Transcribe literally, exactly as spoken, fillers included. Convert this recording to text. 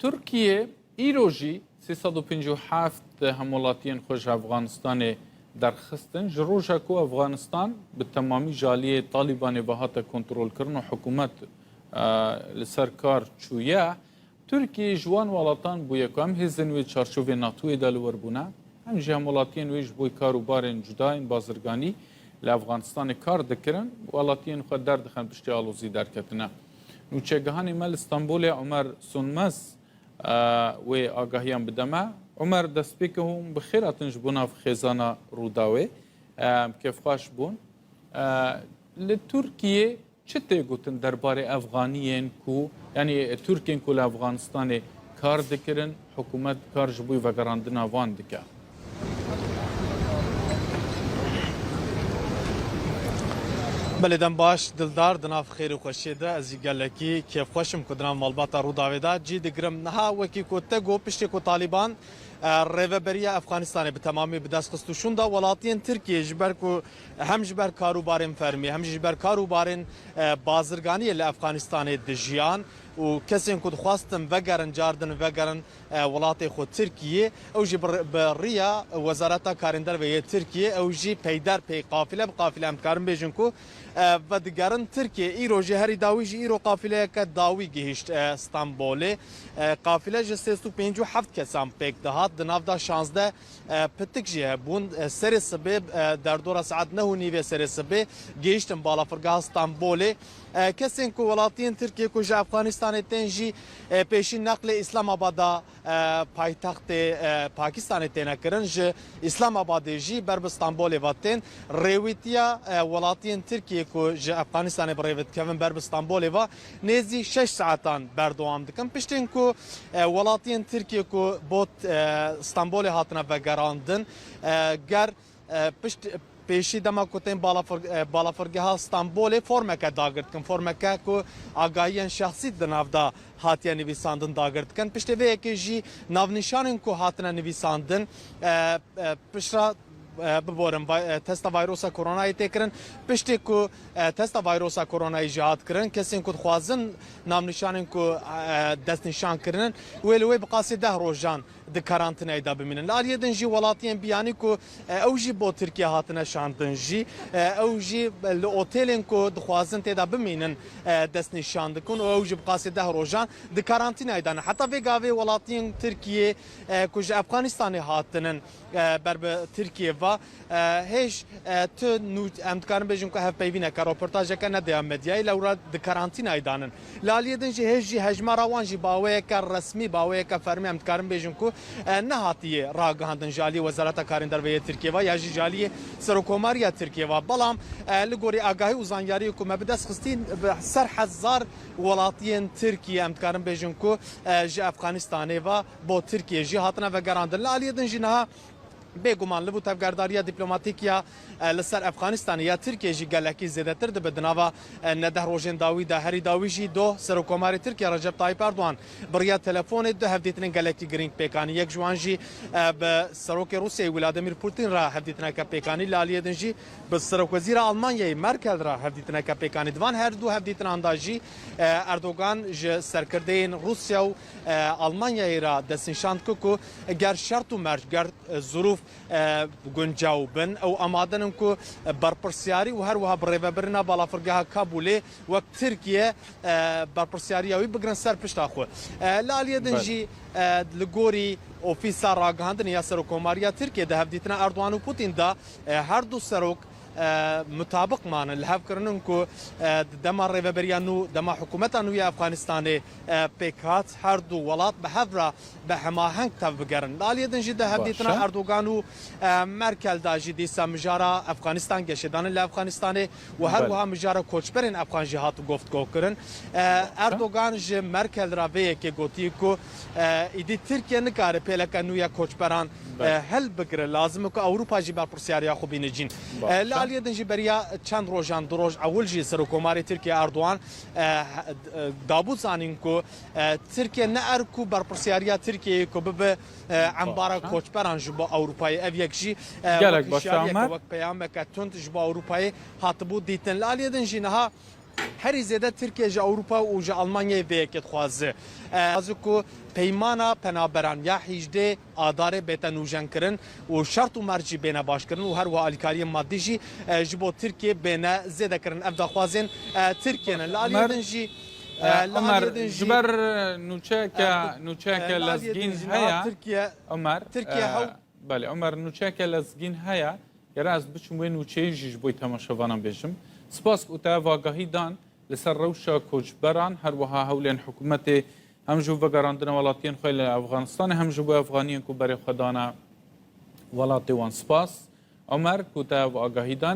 Tirkiye îro jî sê sed û pêncî û heft hemwelatiyên xwe ji Efxanistanê derxistin. Ji roja ku Efxanistan bi temamî ji aliyê Talîbanê ve hate kontrolkirin û hikûmet, e, li ser kar çûye, Tirkiye ji wan welatan bûye ku hem hêzên wê çarçovê NATOyê de li wir bûne, hem jî hemwelatiyên wê ji bo kar û barên cuda yên bazirganî li Efxanistanê kar dikirin, welatiyên xwe derdixin piştî alozî derketine. Nûçegihanê me li Stenbolê Omer Sönmez, e, wê agahiyan bide me. Omer, destpêkê hûn bi xêr hatin ji bo nav xêzana Rûdawê. Em kêfxweş bûn. E, li Tirkiyê çi tê gotin derbarê Efxaniyên ku, yanî Tirkên ku li Efxanistanê kar dikirin, hikûmet kar ji bo vegerandina van dike? Belê, dem baş Dildar, di nav xêr û xweşiyê de ez jî gelekî kêfxweş im ku di nav malbata Rûdawê de cî digirim. Niha wekî ku te got, piştê ku Talîban, e, rêveberiya Efxanistanê bi temamî bi dest xist û şûnda, welatiyên Tirkiyê ji ber ku hem ji ber kar û barên fermî, hem jî ji ber kar û barên, e, bazirganiyê li Efxanistanê dijiyan û kesên ku dixwastin vegerin, cardin vegerin, e, welatê xwe Tirkiyê, ew jî bi, bi riya Wezareta Karên Derve yê Tirkiyê, ew jî peyder pey, qafile bi qafile, em dikarin bêjin ku, e, vedigerin Tirkiyê. Îro jî herî dawî jî, îro qafileyeke dawî gihîşt, e, Stenbolê. E, qafile ji sê sed û pêncî û heft kesan pêk dihat, di nav de şazdeh, e, pitik jî hebûn. E, serê sibê, e, derdora saet neh û nîvê serê sibê gihîştin balafirgeha Stenbolê. E, kesên ku welatiyên Tirkiyê ku ji Efxanistanê tên jî, e, pêşî neqlê Îslamabada, e, paytextê, e, Pakistanê têne kirin. Ji Îslamabadê jî ber bi Stenbolê ve tên. Rêwîtiya, e, welatiyên Tirkiyê ku ji Efxanistanê bi rê ve dikevin ber bi Stenbolê ve nêzî şeş saetan berdewam dikin. Piştên ku, e, welatiyên Tirkiyê ku bo, e, Stenbolê hatine vegerandin, e, ger, e, pişt, pêşî dema ku tên balafir-, e, balafirgeha Stenbolê formeke dagir dikin. Formeke ku agahiyên şexsî di nav de hatiye nivîsandin dagir dikin. Piştê vê yekê jî navnîşanên ku hatine nivîsandin, e, e, piştre, e, biborin, vay-, e, testa vayrosa koronayê tê kirin. Piştê ku, e, testa vayrosa koronayê jî hat kirin, kesên ku dixwazin navnîşanên ku, e, destnîşan kirinin, wê li wê bi qasî deh rojan di karantînayê de bimînin. Li aliyê din jî welatiyên biyanî ku, e, ew jî bo Tirkiye hatine şandin jî, e, ew jî li otêlên ku dixwazin tê de bimînin, e, destnîşan dikin û ew jî bi qasî deh rojan di karantînayê de ne. Heta vê gavê welatiyên Tirkiyê, e, ku ji Efxanistanê hatinin, e, ber bi Tirkiyê ve, e, hêj, e, tu nû-, em dikarin bêjin ku hevpeyvîneke, roportajeke nedeya medyayê, lewra di karantînayê danin. Li aliyê din jî hêj jî hejmara wan jî baweyeke resmî, baweyeke fermî em dikarin bêjin ku, e, nehatiye ragihandin ji aliyê Wezareta Karên Derve yê Tirkiyê ve ya jî ji aliyê Serokomariya Tirkiyê ve. Belam, e, li gorî agahî û zanyariyê ku me bi dest xistî, bi ser hezar welatiyên Tirkiyê em dikarin bêjin ku, e, ji Efxanistanê ve bo Tirkiyê jî hatine vegerandin. Li aliyê din jî niha bêguman li bo tevgerdariya dîplomatîk ya, e, li ser Efxanistanê ya Tirkiyê jî gelekî zêdetir dibe. Di nava, e, ne deh rojên dawî de herî dawî jî doh Serokomarê Tirkiye Recep Tayyip Erdogan bi riya telefonê du hevdîtinên gelekî girîng pêk anî. Yek ji wan jî, e, bi Serokê Rûsyayê Vladimir Putin re hevdîtineke pêk anî. Li aliyê din jî bi Serokwezîra Almanyayê Merkel re hevdîtineke pêk anî. Di van her du hevdîtinan de jî, e, Erdogan ji serkirdeyên Rûsya û, e, Almanyayê re destnîşan dike ku ger şert û merc, ger, e, zirûf, e, guncaw bin, ew amade in ku, e, berpirsiyarî û her wiha birêvebirina balafirgeha Kabûlê wek Tirkiye, e, berpirsiyariya wî bigrin ser pişta xwe. E, li aliyê din Belê. jî, e, li gorî Ofîsa Ragihandinê ya Serokomariya Tirkiye di hevdîtina Erdogan û Putin de, e, her du serok, e, mutabiq manin, li hev kirinin ku, e, di dema rêveberiya nû, dema hikûmeta nû ya Efxanistanê, e, pêk hat, her du welat bi hev re bi hemaheng tev bigerin. Li aliyê din jî di hevdîtina Baş e. Erdogan û, e, Merkel de jî dîsa mijara Efxanistan geşê danin li Efxanistanê û her Belê. wiha mijara koçberên Efxan jî hat guftgo kirin. E, Baş e. Erdogan ji Merkel re vê yekê gotiye ku, e, îdî Tirkiye nikare pêleke nû ya koçberan, Belê. e, hilbigire. Lazim e ku Ewropa jî berpirsiyariya xwe bîne cîn. Baş E, li e. aliyê din jî beriya çend rojan, du roj ewil jî Serokomarê Tirkiye Erdogan, e, he-, e, dabû zanîn ku, e, Tirkiye ne er ku berpirsiyariya Tirkiyeyê ku bibe, e, embara Baş e. koçberan ji bo Ewropayê. Ev yek jî, e, Gelek wek baş e, hişyariyeke, Omer. wek peyameke tund ji bo Ewropayê hatibû dîtin. Li aliyê din jî niha Herî zêde Tirkiye ji Ewropa û ji Almanyayê vê yekê dixwaze. E, dixwaze ku peymana penaberan ya hîjdê Adarê bête nûjenkirin û şert û merc jî bêne başkirin û her wiha alîkariyên madî jî, e, ji bo Tirkiye bêne zêdekirin. Ev daxwazên, e, Tirkiye ne. Li aliyê Omer, din jî, e, e, li Omer, aliyê din jî, ji ber, e, nûçeyeke, e, nûçeyeke e, li aliyê din lezgîn jî niha heye. Tirkiye, Omer, Tirkiye e, hew- Belê, Omer, nûçeyeke lezgîn heye. Gere ez biçim wê nûçeyê jî ji bo temaşevanan bêjim. Spas ku te ev agahî dan li ser rewşa koçberan, her wiha hewlên hikûmetê hem ji bo vegerandina welatiyên xwe li Efxanistanê, hem ji bo Efxaniyên ku berê xwe dane welatê wan. Spas, Omer, ku te ev agahî dan.